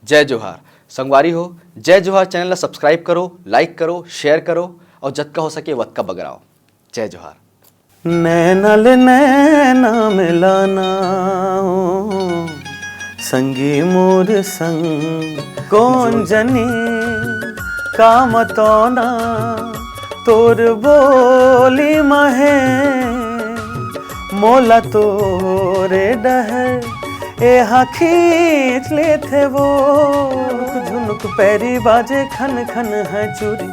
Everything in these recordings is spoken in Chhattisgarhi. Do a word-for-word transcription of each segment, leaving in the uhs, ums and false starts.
जय जोहार। संगवारी हो, जय जोहार चैनल ला सब्सक्राइब करो, लाइक करो, शेयर करो और जतका हो सके वतका बगराओ। जय जोहार। नैना ले नैना मिलाना ओ, संगी मोर संग। कौन जनी का मतौना तोर बोली महे, मोला तोरे डहर एहा खींच लेथे वो। झुनुक पैरी बाजे खन खन है चूरी,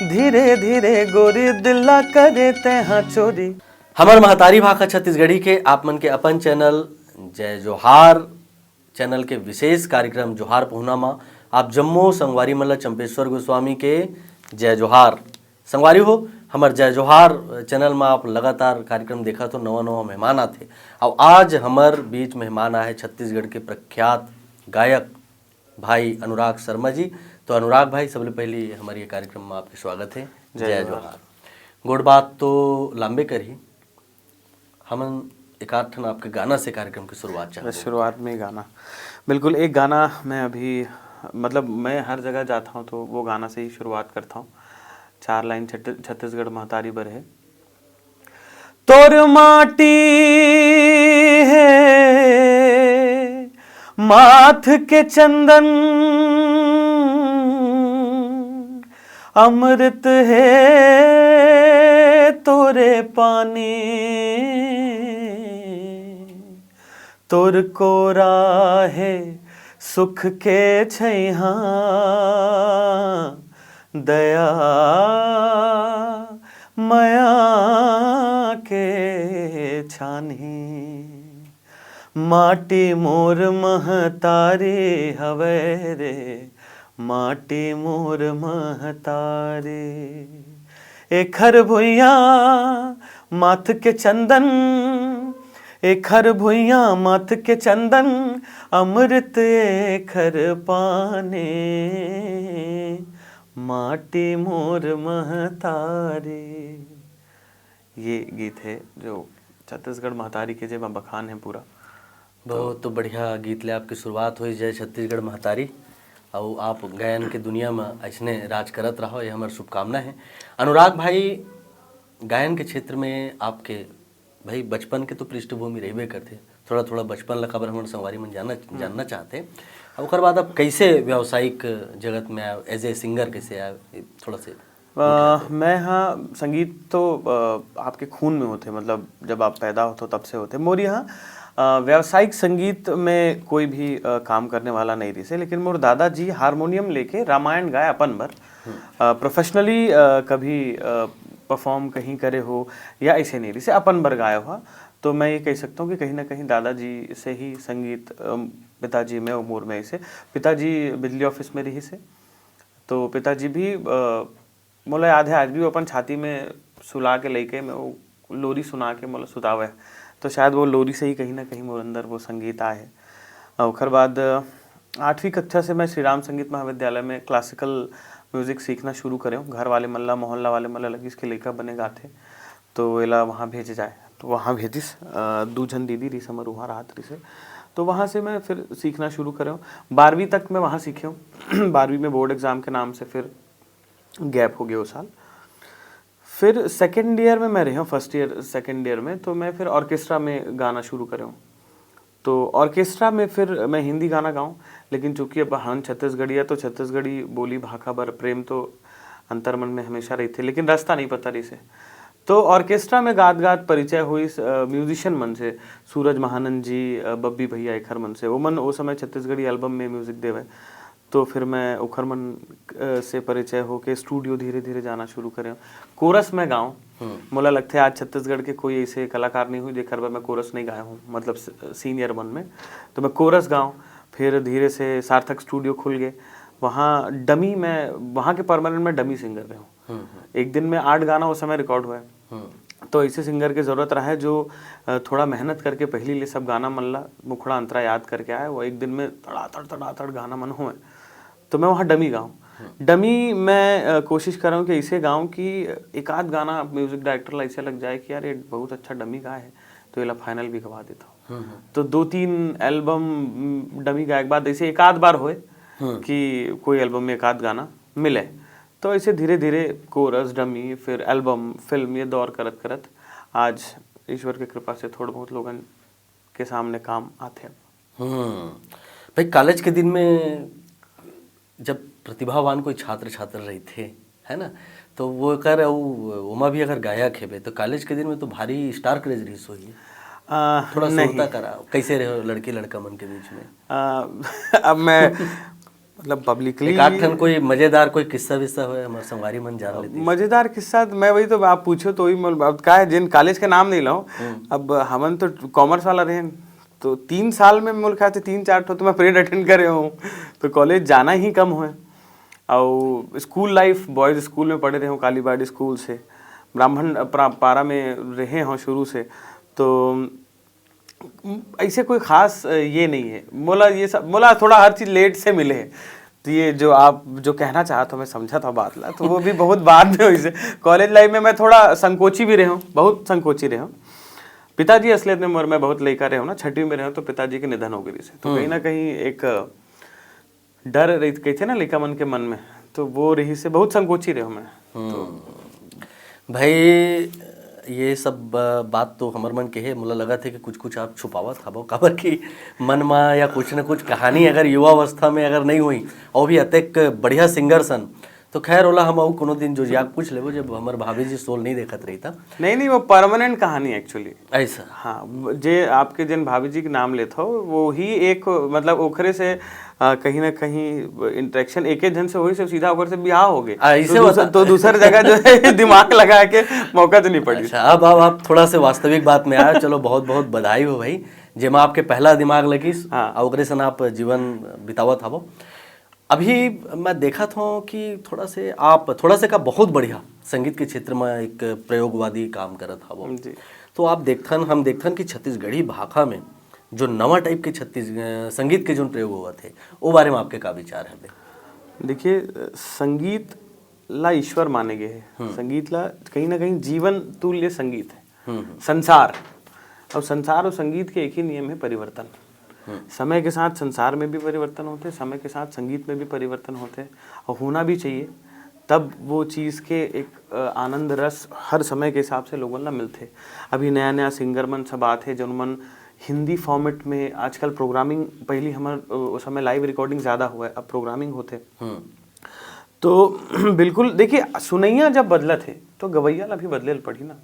धीरे धीरे गोरी दिल ला करे ते हा चोरी। हमर महतारी भाखा छत्तीसगढ़ी के आप मन के अपन चैनल जय जोहार चैनल के विशेष कार्यक्रम जोहार पहुना मा आप जम्मो संगवारी मन ला चंपेश्वर गोस्वामी के जय जोहार। संगवारी हो, हमर जय जोहार चैनल मा आप लगातार कार्यक्रम देखत हो, नवा नवा मेहमान आथे। अउ आज हमर बीच मेहमान आहे छत्तीसगढ़ के प्रख्यात गायक भाई अनुराग शर्मा जी। तो अनुराग भाई, सबले पहली हमर ये कार्यक्रम मा आपके स्वागत है। जय जय जोहार। जोहार। गोठ बात तो लंबे करही, हमन एक आध ठन आपके गाना से कार्यक्रम की शुरुआत चाहते बस हैं। शुरुआत में ही गाना, बिल्कुल एक गाना मैं अभी, मतलब मैं हर जगह जाता हूँ तो वो गाना से ही शुरुआत करता हूँ। चार लाइन छत्त-, छत्तीसगढ़ महतारी बर है। तोर माटी है माथ के चंदन, अमृत है तोरे पानी, तोर कोरा है सुख के छैहा, दया मया के छानी। माटी मोर महतारी हवय रे, माटी मोर महतारी। एखर भुइयां माथ के चंदन, एखर भुइयां माथ के चंदन, अमृत एखर पानी, माटी मोर महतारी। ये गीत है जो छत्तीसगढ़ महतारी के, जेमा बखान है पूरा। बहुत बढ़िया गीत ले आपकी शुरुआत हुई, जय छत्तीसगढ़ महतारी। अउ आप गायन के दुनिया में ऐसने राज करत रहो, ये हमर शुभकामना है। अनुराग भाई, गायन के क्षेत्र में आपके, भाई, बचपन के तो पृष्ठभूमि रहिबे करथे, थोड़ा थोड़ा बचपन ला काबर हमर संगवारी मन जानना, जानना चाहते हैं। अब ओकर बाद आप कैसे व्यावसायिक जगत में आए, एज ए सिंगर कैसे आए, ये थोड़ा से अ, मैं, हाँ, संगीत तो, अ, आपके खून में होथे, मतलब, जब आप पैदा होथो, तब से होथे। मोर यहाँ, अ, व्यावसायिक संगीत में कोई भी, अ, काम करने वाला नहीं रहिसे, लेकिन मोर दादाजी हारमोनियम लेके रामायण गाए अपन बर। हम्म। अ, professionally, अ, कभी, अ, perform कहीं करे हो या ऐसे नहीं रहिसे, अपन बर गाए हो। तो मैं ये कह सकता हूँ कि कहीं ना कहीं दादाजी से ही संगीत, अ, पिताजी में उम्र में ऐसे, पिताजी बिजली office में रहिसे, तो पिताजी भी, अ, मोला याद है, आज भी वो अपन छाती में सुला के लइके में वो लोरी सुना के मोला सुतावे। तो शायद वो लोरी से ही कहीं ना कहीं मोर अंदर वो संगीत आए है। अउ ओकर बाद, अ, आठवीं कक्षा से मैं श्री राम संगीत महाविद्यालय में classical music सीखना शुरू करेंव। घर वाले मन ला, मोहल्ला वाले मन ला लगिस कि लइका बने गाथे, तो एला वहाँ भेजे जाए। तो वहाँ भेजिस, अ, दू झन दीदी रिहिस हमर उहाँ राहत रिहिसे। तो वहाँ से मैं फिर सीखना शुरू करेंव। बारहवीं तक मैं वहाँ सीखेंव। बारहवीं में board exam के नाम से फिर gap हो गया वो साल। फिर second year में मैं रहेंव, first year, second year में, तो मैं फिर orchestra में गाना शुरू करेंव। तो orchestra में फिर मैं हिंदी गाना गाऊं, लेकिन चूंकि अब हन छत्तीसगढ़िया, तो छत्तीसगढ़ी बोली भाखा बर प्रेम तो अंतर मन में हमेशा रहिथे, लेकिन रास्ता नहीं पता रहिसे। तो orchestra में गात गात परिचय होइस, अ, musician मन से, सूरज महानंद जी, अ, बब्बी भैया, एखर मन से। ओमन ओ समय छत्तीसगढ़ी album में music देवे, तो फिर मैं ओखर मन, अ, से परिचय होके studio धीरे धीरे जाना शुरू करेंव। Chorus में गाऊं, हम्म। मोला लगथे आज छत्तीसगढ़ के कोई ऐसे कलाकार नहीं हुई जेकर बर मैं chorus नहीं गाया हूँ, मतलब स-, senior मन में। तो मैं chorus गाऊं, फिर धीरे से सार्थक studio खुल गए, वहाँ dummy, मैं वहाँ के permanent में dummy singer रहेंव। हम्म, हम्म। एक दिन में आठ गाना उस समय record हुआ है। हम्म। तो ऐसे singer के जरूरत रहा है जो, अ, थोड़ा मेहनत करके पहली ले सब गाना मन ला मुखड़ा अंतरा याद करके आए, वो एक दिन में तड़ातड़ तड़ातड़ गाना मन हुए। तो मैं वहाँ dummy गाऊं। हम्म। Dummy मैं, अ, कोशिश कर रहा हूँ कि ऐसे गाऊं कि एक आध गाना music director ला ऐसे लग जाए कि यार, ये बहुत अच्छा dummy गाए है, तो एला final भी गवा देता हूँ। हम्म, हम्म। तो दो तीन album, उम, dummy गाए के बाद ऐसे एक आध बार होए, कि कोई एल्बम में एक आध गाना मिले। तो ऐसे धीरे धीरे कोरस, डमी, फिर एल्बम, फिल्म, ये दौर करत करत आज ईश्वर के कृपा से थोड़ा बहुत लोगन के सामने काम आथे। हम्म। भाई, कॉलेज के दिन में जब प्रतिभावान कोई छात्र छात्र रहिथे, है ना, तो वो कर, ओमा भी अगर गायक हेबे, तो कॉलेज के दिन में तो भारी स्टार क्रेज रहिस होही। आ, थोड़ा नहीं। सुरता करा, कैसे रहे लड़की लड़का मन के बीच में? आ, अब मैं मतलब पब्लिकली एक आध ठन कोई मजेदार कोई किस्सा विस्सा होय, हमारे संगवारी मन जान लेते। मजेदार किस्सा तो मैं वही तो आप पूछो तो वही मैं, अब का है, जिन कॉलेज के नाम नहीं लाऊं। अब हमन तो कॉमर्स वाला रहे, तो तीन साल में मोर ख्याल से तीन चार ठो तो मैं परेड अटेंड करे हूँ, तो कॉलेज जाना ही कम हुए। और स्कूल लाइफ, बॉयज स्कूल में पढ़े रहे हूँ, कालीबाड़ी स्कूल से, ब्राह्मण परा-, पारा में रहे हूँ शुरू से। तो ऐसे कोई खास अ, ये नहीं है। मोला ये सब, मोला थोड़ा हर चीज लेट से मिले है। तो ये जो आप जो कहना चाहत हो, मैं समझा था बात ला, तो वो भी बहुत बाद में हुई से। कॉलेज लाइफ में मैं थोड़ा संकोची भी रहे हूँ, बहुत संकोची रहे हूँ। पिताजी असलियत में मोर, मैं बहुत लइका रहे हूँ ना, छठी में रहे हूँ, तो पिताजी के निधन हो गई से, तो कहीं ना कहीं एक अ, डर रही, कहते ना लइका मन के मन में, तो वो रही से बहुत संकोची रहे हूँ मैं। भाई, ये सब ब-, बात तो हमर मन के हे, मोला लगत हे कि कुछ कुछ आप छुपावत हवो, काबर कि मन मा या कुछ न कुछ कहानी अगर युवा अवस्था में अगर नहीं हुई, और भी अतेक बढ़िया सिंगर सन, तो खैर, ओला हम अउ कोनो दिन जो जाके पूछ लेबो, जब हमर भाभी जी सोल नहीं देखत रही था। नहीं नहीं, वो परमानेंट कहानी एक्चुअली। ऐसा। हाँ, वो जे आपके जिन भाभी जी के नाम लेत हो, वो ही एक, मतलब, ओकरे से अ, कहीं ना कहीं इंटरेक्शन एक एक जन से होई से सीधा ओकर से बिहाव हो गए। आ, इसे तो दूसर, बता। तो दूसर जगह जो है दिमाग लगा के मौका तो नहीं पड़ी। अच्छा, अब अब आप थोड़ा से वास्तविक बात में आए। चलो, बहुत बहुत बधाई हो भाई, जेमा आपके पहला दिमाग लगिस, हाँ। और ओकरे सन आप जीवन बितावत हवो। अभी मैं देखत हूँ कि थोड़ा से आप, थोड़ा से का, बहुत बढ़िया संगीत के क्षेत्र में एक प्रयोगवादी काम करत हवो। जी। तो आप देखथन, हम देखथन कि छत्तीसगढ़ी भाखा में जो नवा टाइप के छत्तीस अ, संगीत के जो प्रयोग होवत हे, ओ बारे में आपके का विचार है? देखिए, संगीत ला ईश्वर माने गए है। संगीत ला कहीं ना कहीं जीवन तुल्य संगीत है। संसार, और संसार और संगीत के एक ही नियम है, परिवर्तन। समय के साथ संसार में भी परिवर्तन होते, समय के साथ संगीत में भी परिवर्तन होते, और होना भी चाहिए। तब वो चीज़ के एक अ, आनंद रस हर समय के हिसाब से लोगन ला मिलथे। अभी नया नया सिंगर मन सब आथे, जौन मन हिंदी फॉर्मेट में आजकल प्रोग्रामिंग, पहली हमर अ, उस समय लाइव रिकॉर्डिंग ज़्यादा हुआ है, अब प्रोग्रामिंग होथे। तो बिल्कुल देखिए, सुनैया जब बदलत है तो गवैया ला भी बदले ल पड़ी ना।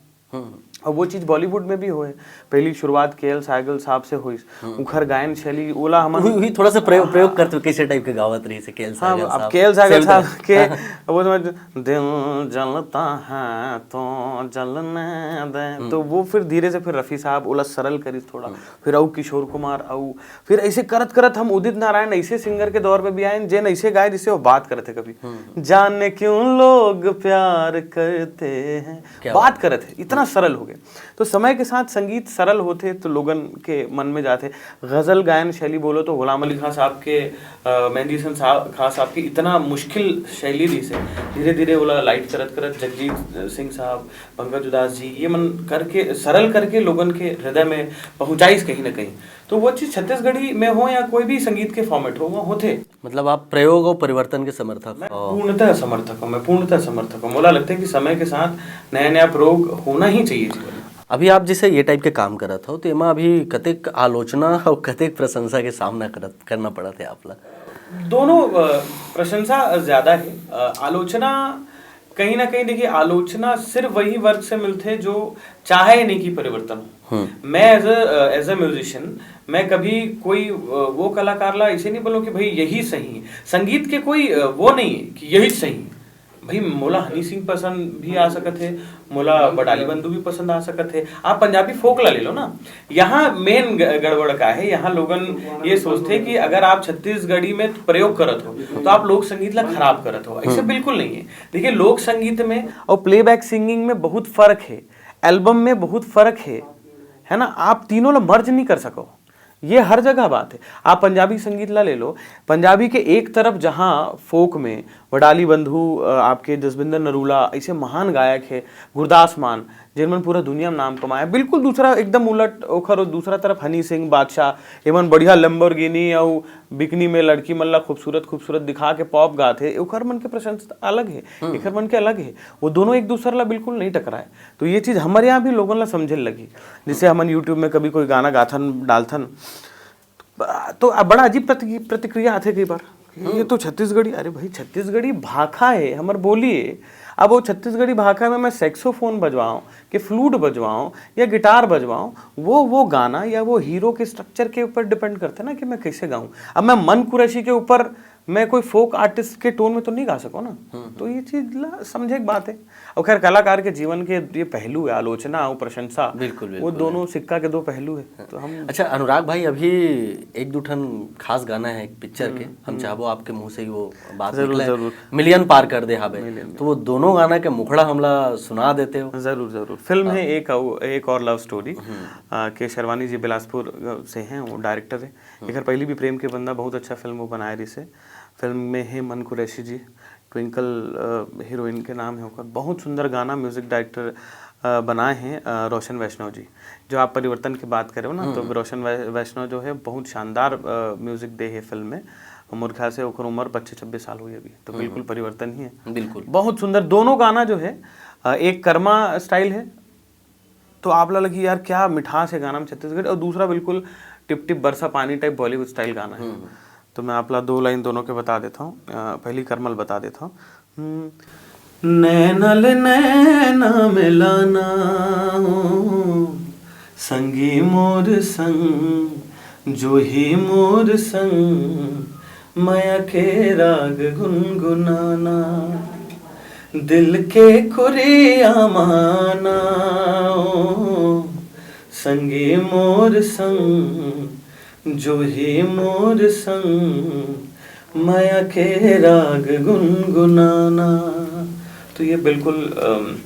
और वो चीज बॉलीवुड में भी होए। पहली शुरुआत के एल सहगल साहब से हुई, उखर गायन शैली ओला हमन वही, वही थोड़ा सा प्रयोग, प्रयोग करते हुए कैसे टाइप के गावत रही से के एल हाँ, सहगल अब साहब। के एल सहगल सेम साहब तरह। के वो समझ, दिल जलता है तो जलने दे, तो वो फिर धीरे से फिर रफी साहब ओला सरल करिस थोड़ा, फिर अउ किशोर कुमार, अउ फिर ऐसे करत करत हम उदित नारायण ऐसे सिंगर के दौर में भी आए, जेन ऐसे गाए जिससे वो बात करते कभी, जाने क्यों लोग प्यार करते हैं, क्या बात करत है, इतना सरल हो गए। तो समय के साथ संगीत सरल होते तो लोगन के मन में जाते। गजल गायन शैली बोलो तो गुलाम अली खां साहब के, अ, मेहंदी हसन साहब, खां साहब की इतना मुश्किल शैली रही से धीरे धीरे ओला लाइट करत करत जगजीत सिंह साहब, पंकज उदास जी, ये मन करके सरल करके लोगन के हृदय में पहुंचाइस कहीं ना कहीं। तो वो चीज छत्तीसगढ़ी में हो या कोई भी संगीत के फॉर्मेट हो, वो होते। मतलब, आप प्रयोग और परिवर्तन के समर्थक मैं हो। पूर्णतः समर्थक हूँ, मैं पूर्णतः समर्थक हूँ। मोला लगता है कि समय के साथ नया नया प्रयोग होना ही चाहिए जीवन में। अभी आप जैसे ये टाइप के काम करत हो, तो एमा अभी कतेक आलोचना और कतेक प्रशंसा के सामना करत, करना पड़त है आप ला? दोनों अ, प्रशंसा ज्यादा है। अ, आलोचना कहीं ना कहीं, देखिए, आलोचना सिर्फ वही वर्ग से मिलते जो चाहे नहीं कि परिवर्तन हो। मैं as a as a musician, मैं कभी कोई अ, वो कलाकार ला ऐसे नहीं बोलूँ कि भाई यही सही है। संगीत के कोई अ, वो नहीं है कि यही सही है। भाई, मोला हनी सिंह पसंद भी आ सकत है, मोला बडाली बंधु भी पसंद आ सकत है। आप पंजाबी फोक ला ले लो ना, यहाँ मेन गड़बड़ का है, यहाँ लोगन ये सोचते कि अगर आप छत्तीसगढ़ी में प्रयोग करत हो तो आप लोक संगीत ला खराब करत हो। ऐसे बिल्कुल नहीं है। देखिए, लोक संगीत में और प्लेबैक सिंगिंग में बहुत फर्क है, एल्बम में बहुत फर्क है, है ना? आप तीनों ला मर्ज नहीं कर सको। ये हर जगह बात है। आप पंजाबी संगीत ला ले लो, पंजाबी के एक तरफ जहाँ फोक में वडाली बंधु, अ, आपके जसविंदर नरूला, ऐसे महान गायक है, गुरदास मान, जेन मन पूरा दुनिया में नाम कमाए, बिल्कुल दूसरा, एकदम उलट ओखर, दूसरा तरफ हनी सिंह, बादशाह, एमन बढ़िया लैम्बोर्गिनी अउ बिकनी में लड़की मन ला खूबसूरत खूबसूरत दिखा के पॉप गात हे, ओखर मन के प्रशंसा अलग हे, एखर मन के अलग हे। वो दोनों एक दूसर ला बिल्कुल नहीं टकराए। तो ये चीज हमर यहाँ भी लोगन ला समझे लगही। जैसे हमन YouTube में कभी कोई गाना गाथन, डालथन, तो बड़ा अजीब प्रति-, प्रतिक्रिया आथे कई बार। ये तो छत्तीसगढ़ी, अरे भाई, छत्तीसगढ़ी भाखा है, हमर बोली है। अब वो छत्तीसगढ़ी भाखा में मैं सैक्सोफोन बजवाऊं कि फ्लूट बजवाऊं या गिटार बजवाऊं, वो वो गाना या वो हीरो के स्ट्रक्चर के ऊपर डिपेंड करता है ना कि मैं कैसे गाऊं। अब मैं मन कुरैशी के ऊपर, मैं कोई फोक आर्टिस्ट के टोन में तो नहीं गा सको ना। तो ये चीज ला समझे के बात है। और खैर, कलाकार के जीवन के ये पहलू है, आलोचना और प्रशंसा, बिल्कुल, वो बिल्कुल। दोनों सिक्का के दो पहलू है। तो हम अच्छा, अनुराग भाई, अभी एक दो ठन खास गाना है एक पिक्चर के, हम चाहबो आपके मुंह से ही वो बात जरूर, निकले। जरूर। मिलियन पार कर दे हाबे। मिलियन। तो वो दोनों गाना के मुखड़ा हमला सुना देते हो? जरूर, जरूर। फिल्म है एक, एक और लव स्टोरी। के शेरवानी जी बिलासपुर से हैं, वो डायरेक्टर है। एकर पहली भी प्रेम के बंदा बहुत अच्छा फिल्म वो बनाए रिसे। फिल्म में है मन कुरैशी जी, ट्विंकल, अ, हीरोइन के नाम है ओकर। बहुत सुंदर गाना म्यूजिक डायरेक्टर, अ, बनाए हैं, अ, रोशन वैष्णव जी। जो आप परिवर्तन की बात करे हो ना, तो रोशन वै-, वैष्णव जो है, बहुत शानदार, अ, म्यूजिक दे है फिल्म में। मोर ख्याल से ओकर उम्र पच्चीस छब्बीस साल हुई अभी, तो बिल्कुल परिवर्तन ही है। बिल्कुल। बहुत सुंदर दोनों गाना जो है, अ, एक कर्मा स्टाइल है, तो आप ला लगी, "यार, क्या मिठास है गाना में छत्तीसगढ़।" और दूसरा बिल्कुल टिप टिप बरसा पानी टाइप बॉलीवुड स्टाइल गाना है। तो मैं आप ला दो लाइन दोनों के बता देता हूँ। अ, पहली कर्मा ल बता देता हूँ। हम्म। नैना ले नैना मिलाना हो, संगी मोर संग, जो ही मोर संग, मया के राग गुनगुनाना, दिल के कुरिया माना ओ, संगी मोर संग, जो ही मोर संग, मया के राग गुनगुनाना। तो ये बिल्कुल, अम,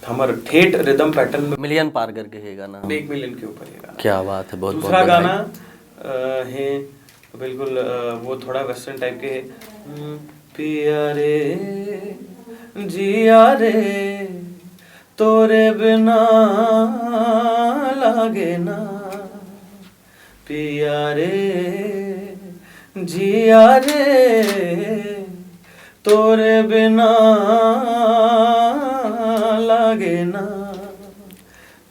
हमर ठेठ रिदम पैटर्न में मिलियन पार करके है गाना। एक मिलियन के ऊपर ये गाना। क्या बात है, बहुत, दूसरा बहुत बधाई। गाना, अ, है बिल्कुल, अ, वो थोड़ा वेस्टर्न टाइप के है। हम्म, पिया रे, जिया रे, तोरे बिना लागे ना, पिया रे, जिया रे, तोरे बिना लागे ना।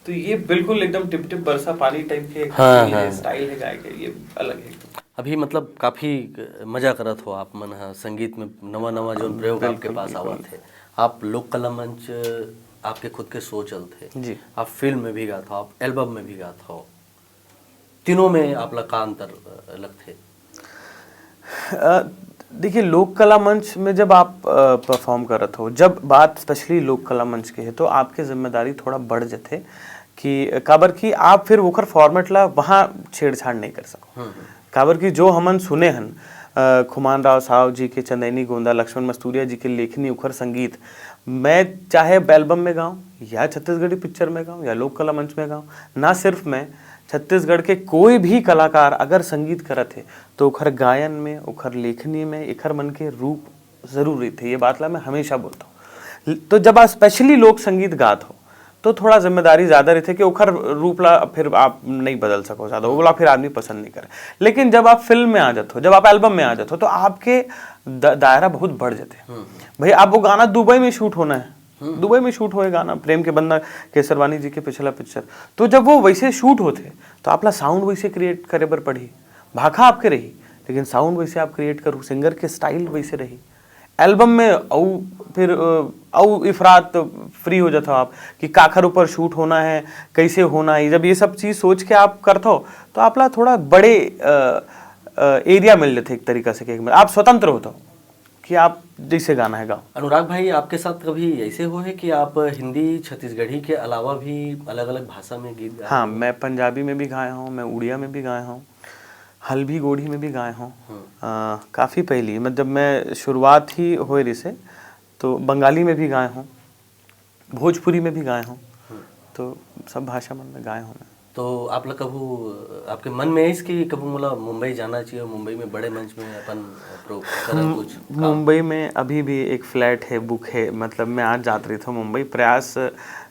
तो ये बिल्कुल एकदम टिप टिप बरसा पानी टाइप के हाँ, हाँ। स्टाइल है गाय के, ये अलग है। अभी मतलब काफी मजा करत हो आप मन ह, संगीत में नवा नवा जो प्रयोग बिल्कुल, आपके पास बिल्कुल। आवत है। आप लोक कला मंच, आपके खुद के शो चलत है, जी। आप फिल्म में भी गात हो, आप एल्बम में भी गात हो, तीनों में आप ला का अंतर, अ, लगथे? अ, देखिए, लोक कला मंच में जब आप, अ, परफॉर्म करत हो, जब बात स्पेशली लोक कला मंच के है, तो आपके जिम्मेदारी थोड़ा बढ़ जथे कि काबर कि आप फिर ओकर फॉर्मेट ला वहाँ छेड़छाड़ नहीं कर सको। हम्म, हम्म। काबर कि जो हमन सुने हन, अ, खुमान राव साव जी के चंदैनी गोंदा, लक्ष्मण मस्तूरिया जी के लेखनी, उखर संगीत, मैं चाहे एल्बम में गाऊं या छत्तीसगढ़ी पिक्चर में गाऊं या लोक कला मंच में गाऊं, ना सिर्फ मैं, छत्तीसगढ़ के कोई भी कलाकार अगर संगीत करत है, तो ओखर गायन में, ओखर लेखनी में एखर मन के रूप जरूर रहिथे। ये बात ला मैं हमेशा बोलता हूँ। तो जब आप स्पेशली लोक संगीत गात हो, तो थोड़ा जिम्मेदारी ज्यादा रहिथे कि ओखर रूप ला फिर आप नहीं बदल सको ज्यादा, ओला फिर आदमी पसंद नहीं करे। लेकिन जब आप फिल्म में आ जाते हो, जब आप एल्बम में आ जाते हो, तो आपके द-, दायरा बहुत बढ़ जाते हैं। भाई, आप वो गाना दुबई में शूट होना है, दुबई में शूट होए गाना, प्रेम के बंदा, केसरवानी जी के पिछला पिक्चर, तो जब वो वैसे शूट होते, तो आपला साउंड वैसे क्रिएट करे बर पड़ही, भाखा आपके रही, लेकिन साउंड वैसे आप क्रिएट करू, सिंगर के स्टाइल वैसे रही। एल्बम में अउ फिर, अ, अउ इफरात फ्री हो जाता हो आप कि काखर ऊपर शूट होना है, कैसे होना है। जब ये सब चीज सोच के आप करता हो, तो आपला थोड़ा बड़े, अ, अ, एरिया मिल जाते एक तरीका से, कि एक, आप स्वतंत्र होता हो कि आप जैसे गाना है गाओ। अनुराग भाई, आपके साथ कभी ऐसे हो है कि आप हिंदी, छत्तीसगढ़ी के अलावा भी अलग-अलग भाषा में गीत गाए हाँ, हो? मैं पंजाबी में भी गाया हूँ, मैं उड़िया में भी गाया हूँ, हल्बी गोड़ी में भी गाया हूँ। हम्म। अ, काफ़ी पहली, मतलब, मैं शुरुआत ही होए रिसे, तो बंगाली में भी गाया हूँ, भोजपुरी में भी गाया हूँ, हम्म। तो सब भाषा मन में गाया हूँ मैं। तो आप ला कभू, आपके मन में आइस कि कभू मोला मुंबई जाना चाहिए, मुंबई में बड़े मंच में अपन प्रो-, करन कुछ काम? मुंबई में अभी भी एक फ्लैट है, बुक है, मतलब मैं आज जात रहिथंव मुंबई। प्रयास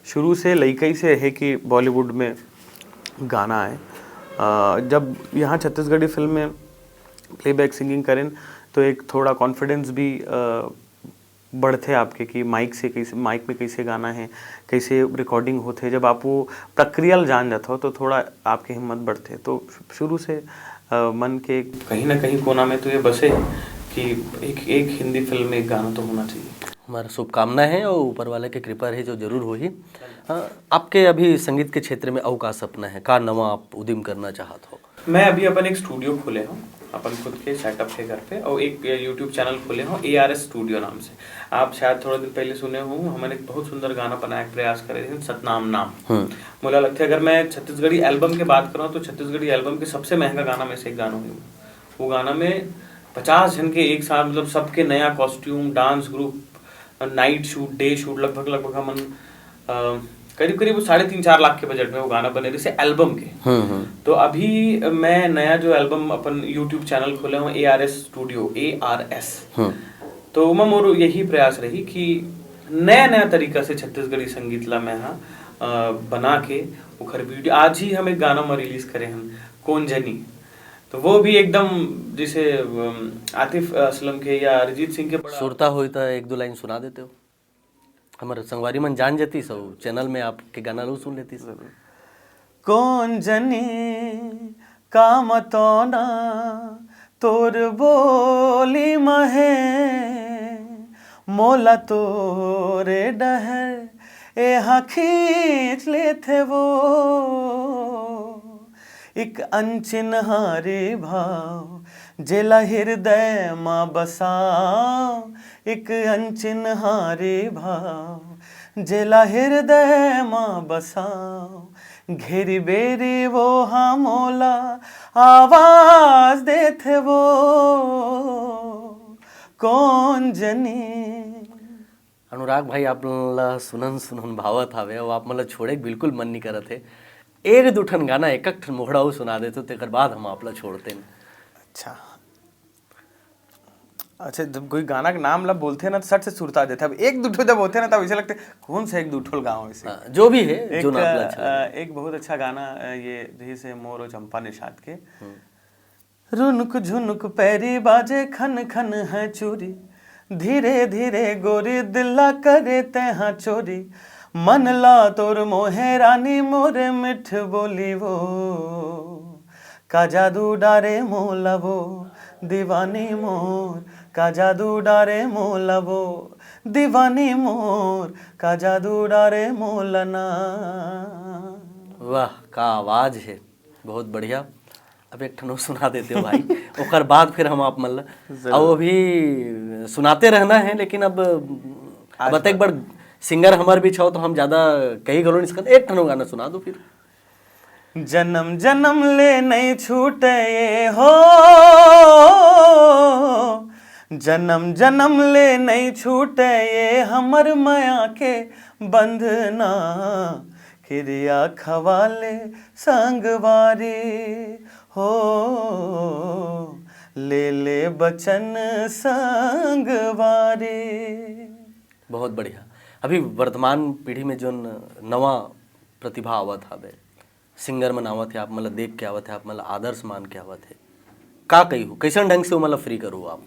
शुरू से लइकई से है कि बॉलीवुड में गाना आए। अ, जब यहाँ छत्तीसगढ़ी फिल्म में प्लेबैक सिंगिंग करेन तो एक थोड़ा कॉन्फिडेंस भी अ, बढ़थे आपके कि माइक से कैसे, माइक में कैसे गाना है, कैसे रिकॉर्डिंग होथे। जब आप वो प्रक्रिया ल जान जाथव तो थोड़ा आपके हिम्मत बढ़थे। तो शु-, शुरू से अ, मन के कहीं ना कहीं कोना में तो ये बसे है कि एक, एक हिंदी फिल्म में एक गाना तो होना चाहिए। हमारा शुभकामना है और ऊपर वाले के कृपा रहे जो जरूर होही। हाँ, आपके अभी संगीत के क्षेत्र में अउ का सपना है, का नवा आप उद्यम करना चाहत हो? मैं अभी अपन एक स्टूडियो खोले हूँ, अपन खुद के सेटअप के घर पे, और एक यूट्यूब चैनल खोले हूँ ए आर एस स्टूडियो नाम से। आप शायद थोड़ा दिन पहले सुने हो, हमन एक बहुत सुंदर गाना बनाए के प्रयास करे थे, सतनाम नाम। मोला लगथे अगर मैं छत्तीसगढ़ी एल्बम के बात करूँ तो छत्तीसगढ़ी एल्बम के सबसे महंगा गाना में से एक गाना हुई। वो गाना में पचास जन के एक साथ, मतलब सबके नया costume, dance group, night shoot, day shoot, लगभग लगभग हमन अ, करीब करीब साढ़े तीन चार लाख के बजट में वो गाना बने रहिसे एल्बम के। तो अभी मैं नया जो एल्बम अपन यूट्यूब चैनल खोले हूँ A R S studio, A R S, तो ओमा मोर यही प्रयास रही कि नया नया तरीका से छत्तीसगढ़ी संगीत ला मैं हा अ, बना के ओखर वीडियो, आज ही हम एक गाना में रिलीज करे हन कौन जनी, तो वो भी एकदम जैसे अम, आतिफ असलम के या अरिजीत सिंह के बड़ा सुरता होई तो एक दो लाइन सुना देते हो। हमारे संगवारी मन जान जाती सब चैनल में आपके गाना लो सुन लेती सब। कौन जनी का मतौना तोर बोली महे, मोला तोरे डहर एहा खींच लेथे वो। एक अनचिन्हारी भाव जेला हृदय मा बसाव, एक अनचिन्हारी भाव जेला हृदय मा बसाव। घेरी बेरी वो हा मोला आवाज देथे वो, कौन जनी। अनुराग भाई, आप ला सुनन सुनन भावत हावे, अउ आप मन ला छोड़े के बिल्कुल मन नहीं करत हे। एक दू ठन गाना, एक एक ठन मोहड़ा अउ सुना देते, तेकर बाद हम आप ला छोड़ते हैं। अच्छा, अच्छा, जब कोई गाना के नाम ला बोलथे ना, तो सट से सुरता देथे। अब एक दू ठो जब होथे ना, तब ऐसे लगथे, कौन सा एक दू ठो गाँव ऐसे। हाँ, जो भी है, जो एक, ना आप ला अच्छा लगे। अ, एक बहुत अच्छा गाना, अ, ये रही से मोर अउ चंपा निषाद के। रुनुक झुनुक पैरी बाजे खन खन है चूरी, धीरे धीरे गोरी दिल ला करे तैहा चोरी, मन ला तोर मोहे रानी मोरे मिठ बोली वो। का जादू डारे मोला वो दीवानी मोर, का जादू डारे मोला वो दीवानी मोर, का जादू डारे मोला ना। वाह, का आवाज है, बहुत बढ़िया। अब एक ठन अउ सुना देते हो भाई, ओकर बाद फिर हम आप मन ला। जरूर। अब अभी सुनाते रहना है, लेकिन अब, अब एक बार सिंगर हमारे बीच हो तो हम ज्यादा कही घलो नहीं सकते। एक ठन अउ गाना सुना दो फिर। जन्म जन्म ले नहीं छूटे ये हो, जन्म जन्म ले नहीं छूटे ये हमर मया के बंधना, किरिया खवा ले संगवारी हो, ले ले बचन संगवारी। बहुत बढ़िया। अभी वर्तमान पीढ़ी में जोन नवा प्रतिभा आवत हवे, सिंगर मन आवत हे, आप मन ला देख के आवत हे, आप मन ला आदर्श मान के आवत हे, का कही हो, कैसन ढंग से ओमन ला फ्री करू आप?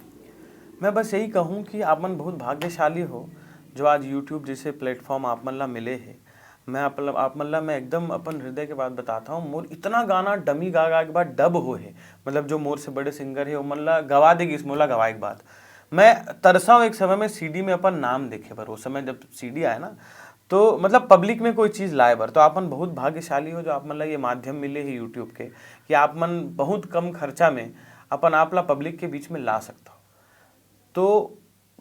मैं बस यही कहूँ कि आप मन बहुत भाग्यशाली हो जो आज यूट्यूब जैसे प्लेटफॉर्म आप मन ला मिले हे। मैं आप, आप मन ला मैं एकदम अपन हृदय के बात बताता हूँ, मोर इतना गाना डमी गा गा के बाद डब हो हे, मतलब जो मोर से बड़े सिंगर हे ओमन ला गवा दे गिस, मोला गवाए के बाद मैं तरसा हूँ। एक समय में सीडी में अपन नाम देखे बर, उस समय जब सीडी आए ना, तो मतलब पब्लिक में कोई चीज़ लाए बर, तो आप मन बहुत भाग्यशाली हो जो आप मन ला ये माध्यम मिले हे यूट्यूब के, कि आप मन बहुत कम खर्चा में अपन आप ला पब्लिक के बीच में ला सकता हो। तो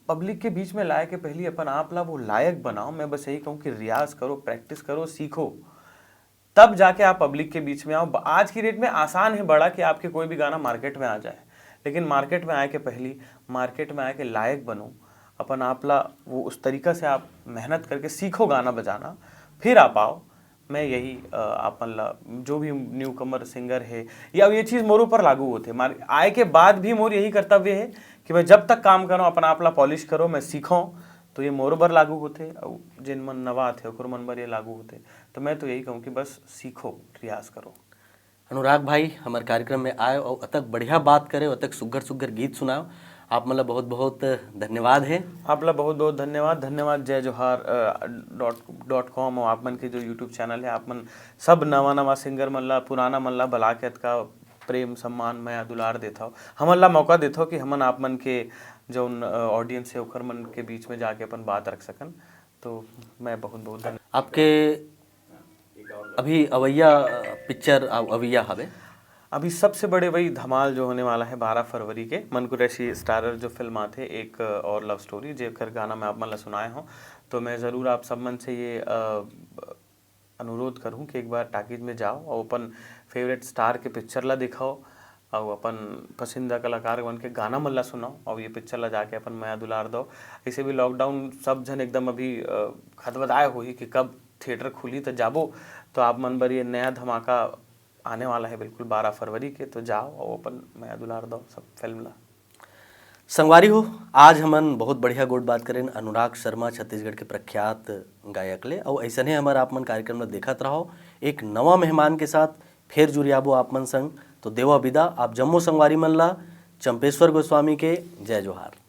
पब्लिक के बीच में लाए के पहली अपन आप ला वो लायक बनाओ। मैं बस यही कहूँ कि रियाज करो, प्रैक्टिस करो, सीखो, तब जाके आप पब्लिक के बीच में आओ। ब-, आज की डेट में आसान है बड़ा कि आपके कोई भी गाना मार्केट में आ जाए, लेकिन मार्केट में आए के पहली, मार्केट में आए के लायक बनो, अपन आप ला वो उस तरीका से आप मेहनत करके सीखो गाना बजाना, फिर आप आओ। मैं यही, अ, आप मन ला, जो भी न्यू कमर सिंगर हे, या ये चीज़ मोर ऊपर लागू होथे। मार-, आए के बाद भी मोर यही कर्तव्य हे कि मैं जब तक काम करूँ, अपन आप ला पॉलिश करो, मैं सीखो, तो ये मोर बर लागू होथे, अउ जेन मन नवा आथे, ओकर मन बर ये लागू होथे। तो मैं तो यही कहूँ कि बस सीखो, रियाज करो। अनुराग भाई, हमर कार्यक्रम में आए अउ अतक बढ़िया बात करे, अतक सुग्घर सुग्घर गीत सुनाओ, आप मन ला बहुत बहुत धन्यवाद हे। आप ला बहुत बहुत धन्यवाद। धन्यवाद जय जोहार, अ, डॉट, डॉट कॉम और आप मन के जो यूट्यूब चैनल है, आप मन सब नवा नवा सिंगर मन ला, पुराना मन ला बला के अतका प्रेम, सम्मान, मया, दुलार देथव, हमन ला मौका देथव कि हमन आप मन के जौन, अ, ऑडियंस है, ओकर मन के बीच में जाके अपन बात रख सकन। तो मैं बहुत बहुत धन्यवाद। आपके अभी अवैया, अ, पिक्चर अव-, अवैया हवे? अभी सबसे बड़े वही धमाल जो होने वाला है बारह फरवरी के, मन कुरैशी स्टारर जो फिल्म आथे, एक, अ, और लव स्टोरी, जेकर गाना मैं आप मन ला सुनाए हूँ। तो मैं ज़रूर आप सब मन से ये, अ, अनुरोध करूँ कि एक बार टाकीज में जाओ और अपन फेवरेट स्टार के पिक्चर ला दिखाओ और अपन पसंदीदा कलाकार मन के गाना मन ला सुनाओ और ये पिक्चर ला जाके अपन मया दुलार दो। ऐसे भी लॉकडाउन सब झन एकदम अभी, अ, खदबदाए होही कि कब थिएटर खुली तो जाबो। तो आप मन बर ये नया धमाका आने वाला है बिल्कुल बारह फरवरी के, तो जाओ और अपन मया दुलार दो सब फिल्म ला। संगवारी हो, आज हमन बहुत बढ़िया गोठ बात करेन अनुराग शर्मा, छत्तीसगढ़ के प्रख्यात गायक ले। अउ अइसने हमर आप मन कार्यक्रम ल देखत रहो, एक नवा मेहमान के साथ फेर जुरियाबो आप मन संग। तो देवा बिदा आप जम्मो संगवारी मन ला चंपेश्वर गोस्वामी के जय जोहार।